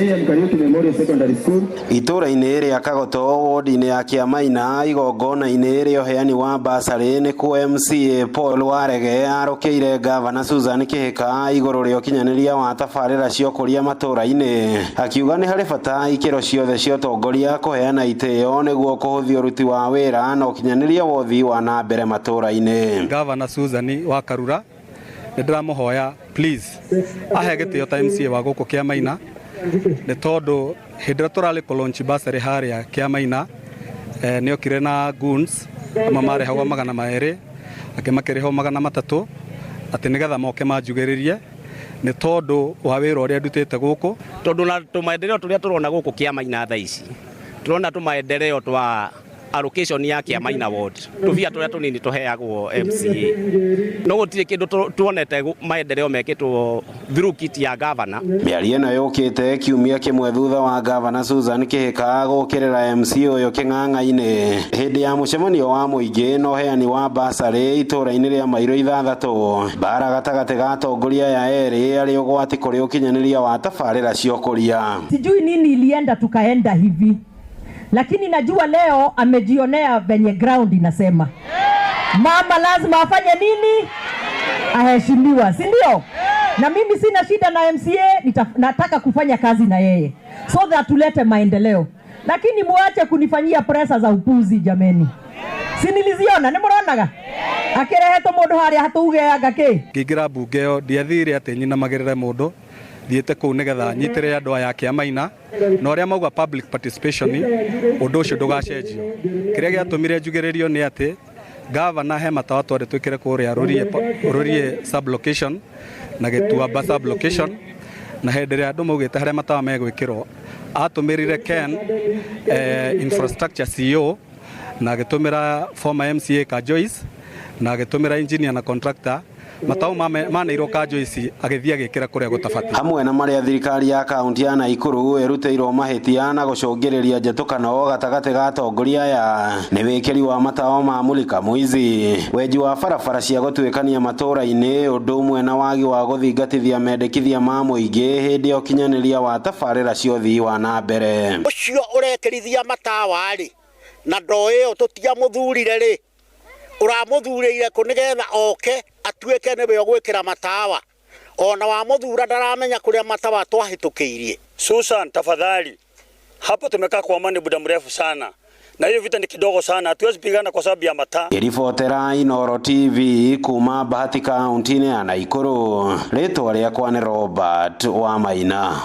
JM Kariuki Memorial Secondary School. Itũra-inĩ rĩa Kagoto wodi-inĩ ya Kĩamaina igongona-inĩ rĩa ũheani wa basarĩ nĩkuo MCA Paul Warege arũkĩire Gavana Susan Kĩhĩka igũrũ rĩa ũkinyanĩria wa tabarĩra cia ũkũria matũra-inĩ, akiuga nĩ harĩ bata ikĩro ciothe cia ũtongoria kũheana itĩo nĩguo kũhũthia ũruti wa wĩra na ũkinyanĩria wa ũthii wa na mbere matũra-inĩ. Gavana Susan wa Karura nĩ ndĩramũhoya, please, ahe gĩtĩo ta MCA wa gũkũ Kĩamaina, nĩ tondũ hĩndĩ ĩrĩa tũrarĩ kũ launch bursary harĩa Kĩamaina, nĩ okire na goons amwe marĩhagwo 200, angĩ makĩrĩhwo 300, atĩ nĩgetha moke manjugĩrĩrie nĩ tondũ wa wĩra ũrĩa ndutĩte gũkũ. Tondũ na tũmaendeleo tũrĩa tũrona gũkũ Kĩamaina thaa ici, tũrona tũmaendeleo twa allocation ya Kĩamaina ward, tũbia tũrĩa tũnini tũheagwo MCA, no gũtirĩ kĩndũ tuonete maendeleo mekĩtwo through kit ya governor. Mĩario ĩno yũkĩte kiumia kĩmwe thutha wa Gavana Susan Kĩhĩka gũkĩrĩra MC ũyũ kĩng'ang'a-inĩ hĩndĩ ya mũcemanio wa mũingĩ na ũheani wa basarĩ itũra-inĩ rĩa Mairũ 6. Mbara gatagatĩ ga atongoria aya erĩ arĩ ũgwati kũrĩ ũkinyanĩria wa tabarĩra cia ũkũria. Sijui nini ilienda tukaenda hivi, lakini najua leo amejionea venye ground inasema mama lazima afanye nini, aheshimiwa, si ndio? Na mimi sina shida na MCA, nataka kufanya kazi na yeye so that tulete maendeleo, lakini muache kunifanyia presa za upuzi jameni. Si niliziona nĩ mũronaga akĩrehetwo mũndũ harĩa hatugeaga kĩ. Ngĩingĩra mbunge ĩyo ndiathire atĩ nyinamagĩrĩre mũndũ, thiĩte kũu nĩgetha nyitĩrĩre andũ aya a Kĩamaina, na ũrĩa mauga public participation, ũndũ ũcio ndũgacenjio. Kĩrĩa gĩatũmire njugĩrĩrio nĩ atĩ gavana he matawa twarĩ twĩkĩre kũrĩa Rũriĩ sub location na Gĩtuamba sub location, na hĩndĩ ĩrĩa andũ maugĩte harĩa matawa megwĩkĩrwo, atũmĩrire Ken, infrastructure CEO, na agĩtũmĩra former MCA ka Joyce, na agĩtũmĩra engineer na contractor. Matawa maneirwo ka Joyce agĩthiĩ agĩkĩra kũrĩa gũtabatiĩ. Hamwe na marĩa thirikari ya kaunti ya Nakuru ĩrutĩirwo mahĩtia na gũcũngĩrĩria njĩtũkano gatagatĩ ga atongoria aya nĩ wĩkĩri wa matawa ma mulika mwizi, wenji wa barabara cia gũtuĩkania matũra-inĩ, ũndũ ũmwe na wagi wa gũthingatithia mendekithia ma mũingĩ hĩndĩ ya ũkinyanĩria wa tabarĩra cia ũthii wa na mbere. Ũcio ũrekĩrithia matawa rĩ, na ndoo ĩyo tũtiamũthurire rĩ, ũramũthurĩire kũ nĩgetha oke atuĩke nĩwe ũgwĩkĩra matawa? Ona wamũthura ndaramenya kũrĩa matawa twahĩtũkĩirie. Susan, tafadhali, hapa tumekaa kwa amani muda mrefu sana, na hiyo vita ni kidogo sana, hatuwezi pigana kwa sababu ya mataa. Ngĩribotera Inooro TV kuma Bahati kaunti-inĩ ya Nakuru, rĩtwa rĩakwa nĩ Robert Wamaina.